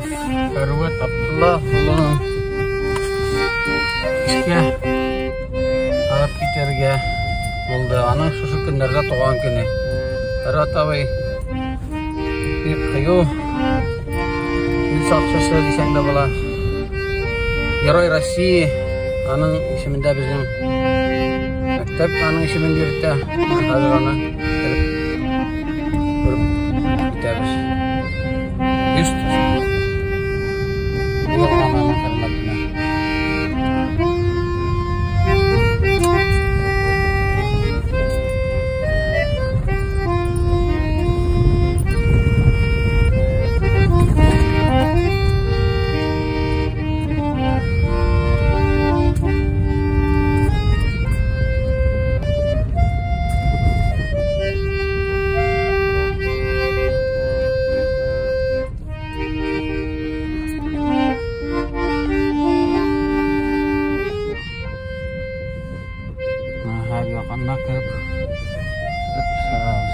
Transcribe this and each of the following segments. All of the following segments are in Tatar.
Галимов Фәрвәт Абдулла улының эшкә алып китәргә булды. Аның шушы көннәрдә туган көне. Фәрвәт абый бик кыю, ил сакчысы дисәң дә була. Герой России аның исемендә безнең мәктәп аның исемен йөртә. Хәзер аны күреп китәбез. Бюст куелган аның хөрмәтенә. Һәр якынна кереп чыгабыз.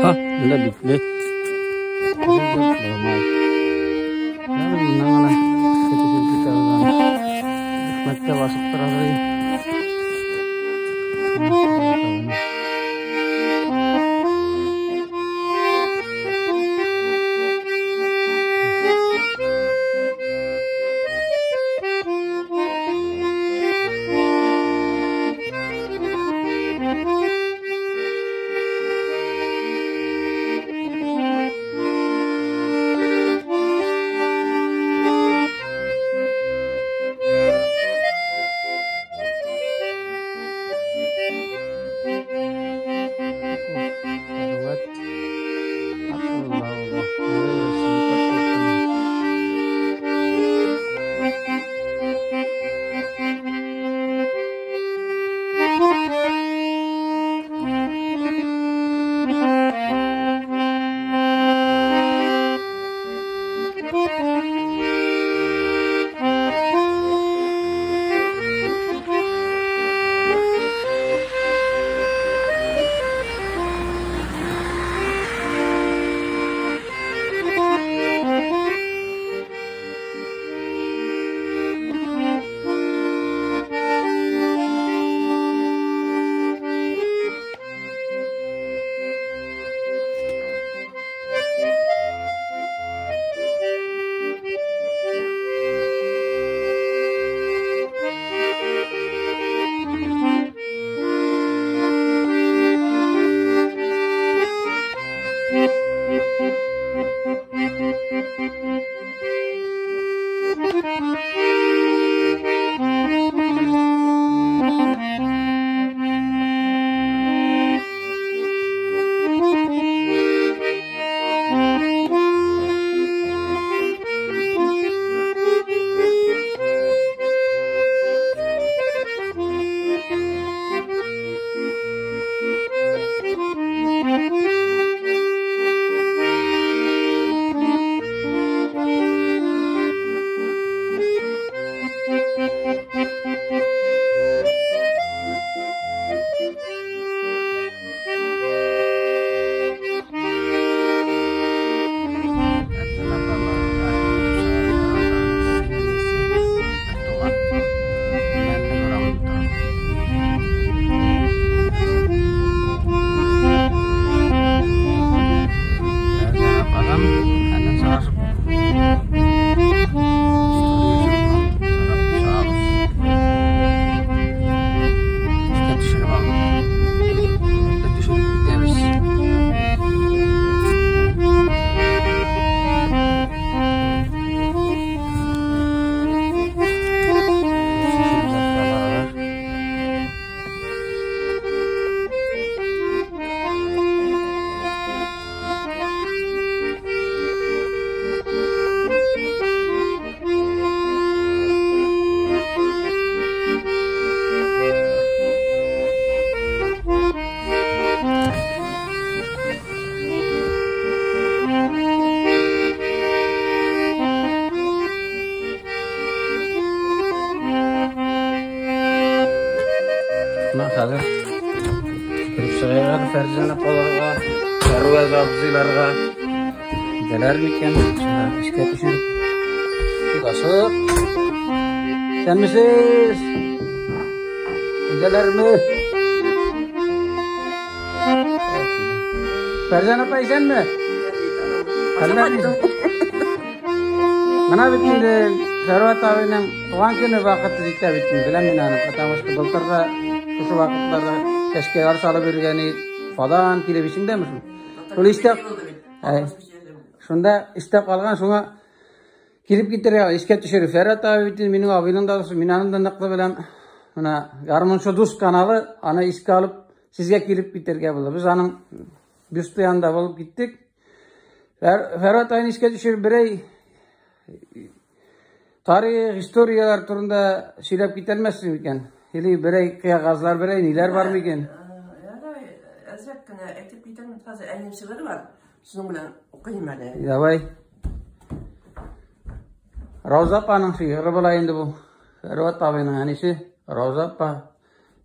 Ха, менә битле. Нормаль. Моннан гына китеп китәбез аны. Икмәккә басып торабыз. Менә хәзер кереп чыгыйк әле Фәрзәнә апаларга, Фәрваз абзыйларга. Китәләр микән? Искә төшереп. Бик ачык. Исәнмесез? Өйдәләрме? Фәрзәнә апа исәнме? Хәлләр Менә бит инде Фәрват абыйның туган көне вакыты җитә бит инде, беләм мин аны, потому что былтыр да шушы вакытларда чәчкәләр салып йөргән фадан килеп исеңдәме шул? Шул истә шунда истә калган, шуңа килеп китергә, искә төшереп. Фәрват абый бит инде минем абыйның да дусы, мин аны да ныклы беләм. Менә Гармунчы дус каналы аны искә алып сезгә килеп китергә булды. Без аның бюсты янында булып киттек. Фәрват айны искә төшереп берәй тарих, историяләр турында сөйләп китәлмәссең микән? Или берәй кыягазлар, берәй ниләр бар микән? Ярай, әзрәк кенә әйтеп китәм. Хәзер әнием шигыре бар. Шуның белән укыйм әле. Давай. Рауза апаның шигыре була инде бу. Фәрват абыйның әнисе Рауза апа,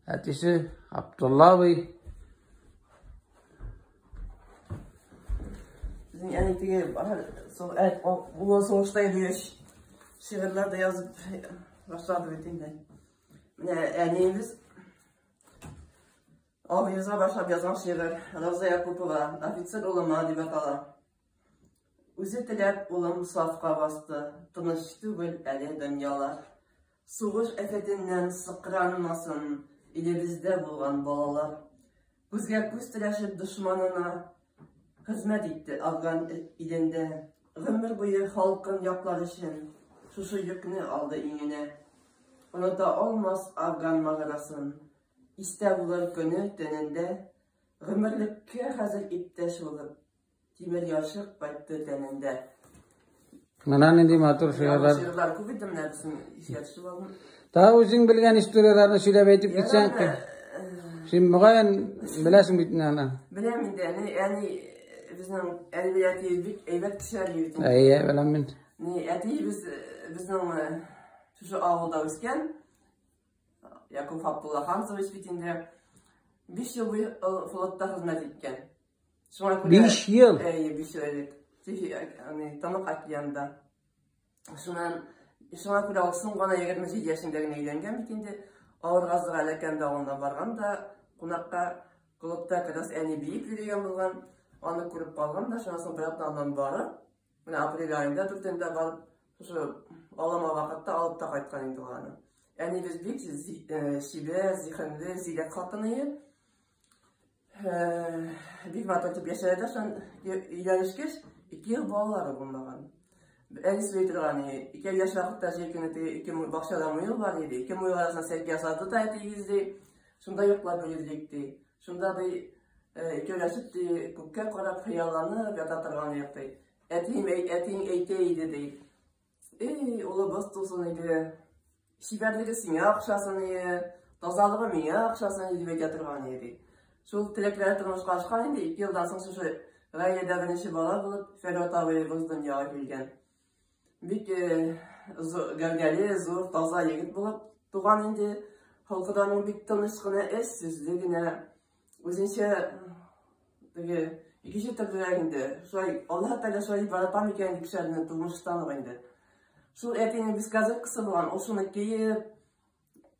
әтисе Абдулла абый. Безнең әни теге улы сугышта йөргәч шигырьләр дә язып башлады бит инде. Менә әниебез абыебызга башлап язган шигырь Роза Якупова «Офицер улыма» дип атала. Үзе теләп улым сафка басты, тыныч түгел әле дөньялар. Сугыш афәтеннән сыкранмасын илебездә булган балалар. Күзгә күз терәшеп дошманына хезмәт итте Афган илендә. Гомер буе халкын яклар өчен шушы йөкне алды иңенә. Оныта алмас Афган маҗарасын, истә булыр көне төнендә. Гомерлеккә хәзер иптәш булып, Тимер ярчык кайтты тәнендә. Менә нинди матур шигырьләр. Шигырьләр күп иде менә безнең искә төшеп алдым. Тагы үзең белгән историяләрне сөйләп әйтеп китсәң, син мөгаен беләсең бит инде аны. Беләм инде, әни, әни безнең әни белән әти бик әйбәт кешеләр бит. Әйе, беләм мин. Ни, әтиебез безнең шушы авылда үскән. Якуб Абдулла Хамзович бит инде 5 ел буе флотта хезмәт иткән. Шуңа күрә 5 ел. Әйе, 5 ел элек. Тихий Тынлык океанда. Шуннан шуңа күрә ул соң гына 27 яшендә генә өйләнгән бит инде. Авыргазыга Ләкән авылына барган да, кунакка клубта как раз әни биеп йөргән булган. Аны күреп калган да, шуннан соң бер атна аннан барып, менә апрель аенда дүртендә барып, шушы алама вакытта алып та кайткан инде ул аны. Әнибез бик чибәр, зиһенле, зирәк хатын иде. Бик матур итеп яшәде шун өйләнешкәч, 2 ел балалары булмаган. Әнисе сөйли торган иде. Ике яшь вакытта җәй көне теге ике бакчада муел бар иде. Ике муел арасына сәке ясады да әтиегез ди. Шунда йоклап йөрдек ди. Шунда ди икәүләшеп ди күккә карап хыялланып ята торган идек ди. Әтием әтиең әйтә иде ди. Эй, улыбыз тусын иде. Чибәрлеге сиңа охшасын иде, тазалыгы миңа охшасын иде дип әйтә торган иде. Шул теләкләре тормышка ашкан инде, 2 елдан соң шушы гаиләдә беренче бала булып Фәрват абыебыз дөньяга килгән. Бик гәүдәле, зур, таза егет булып туган инде. Холкы да аның бик тыныч кына, эш сүзле генә. Үзенчә теге икенче төрлерәк инде. Шулай Аллаһ Тәгалә шулай дип ярата микән дип кешеләрне тормыштан ук инде. Шул әтинең бескозыркасы булган, ул шуны киеп,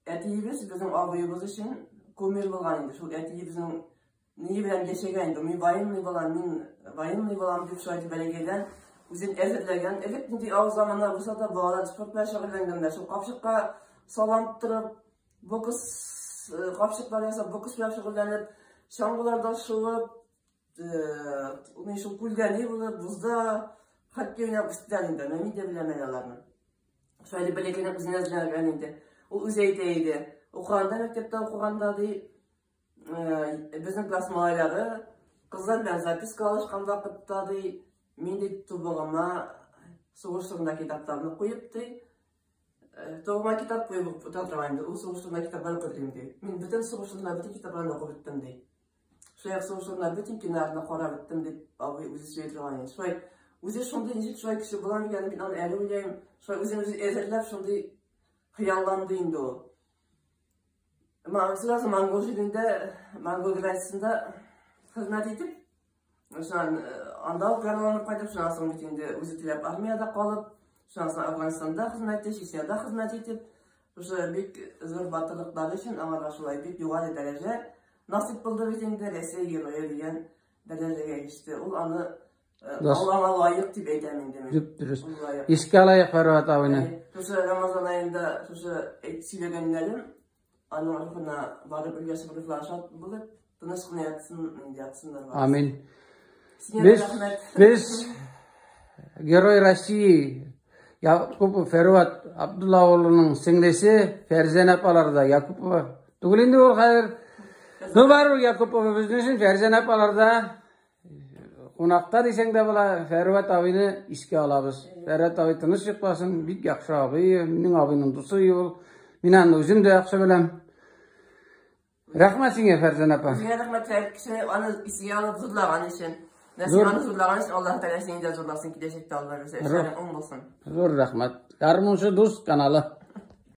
әтиебез безнең абыебыз өчен кумир булган инде. Шул әтиебезнең ни белән яшәгән инде. Мин военный балам, мин военный балам дип шулай дип бәләкәйдән үзен әзерләгән. Элек нинди авыр заманнар булса да, балалар спорт белән шөгыльләнгәннәр. Шул капчыкка салам торып, бокс капчыклар ясап, бокс белән шөгыльләнеп, чаңгыларда шуып, мин шул күлдә ни булып, бозда хоккей уйнап үстеләр инде. Мин дә беләм әле аларны. Шулай дип бәләкәйдән үзен әзерләгән инде. Ул үзе әйтә иде. Укыганда, мәктәптә укыганда ди, безнең класс малайлары кызлар белән записка алышкан вакытта ди, мин ди тубыгыма сугыш турында китапларны куеп ди, Тубыгыма китап куеп укыта торган инде. Ул сугыш турында китаплар укыдым ди. Мин бөтен сугыш турында бөтен китапларны укып беттем ди. Шулай сугыш турында бөтен киноларны карап беттем дип абый үзе сөйли торган инде. Шулай үзе шундый ничек шулай кеше була микән, мин аны әле уйлыйм. Шулай үзен үзе әзерләп шундый хыялланды инде ул. Сразу Монгол җирендә, Монгол границасында хезмәт итеп, шуннан анда ук яраланып кайтып, шуннан соң бит инде үзе теләп армиядә калып, шуннан соң Әфганстанда хезмәт итеп, Чечняда хезмәт итеп, шушы бик зур батырлыклары өчен аңарга шулай бик югары дәрәҗә насыйп булды бит инде, Россия герое дигән дәрәҗәгә иреште. Ул аны ул аңа лаек дип әйтәм инде мин. Дөп дөрес. Искә алайык Фәрват абыйны. Шушы Рамазан аенда шушы сөйләгәннәрем аның рухына барып өлгәшеп рухлары шат булып, тыныч кына ятсын, инде ятсыннар. Амин. Без, без Герой России Якупов Фәрват Абдулла улының сеңлесе Фәрзәнә апалар да Якупова. Түгел инде ул хәзер. Ну барыбер Якупова безнең өчен Фәрзәнә апалар да кунакта дисәң дә була, Фәрват абыйны искә алабыз. Фәрват абый тыныч йокласын, бик яхшы абый, минем абыйның дусы ул. Мин аны үзем дә яхшы беләм. Рәхмәт сиңа, Фәрзәнә апа. Сиңа рәхмәт, Фәрит, кешене аны искә алып зурлаган өчен. Син аны зурлаган өчен Аллаһ Тәгалә сине дә зурласын киләчәктә, Алла бирсә, эшләрең уң булсын. Зур рәхмәт. Гармунчы дус каналы.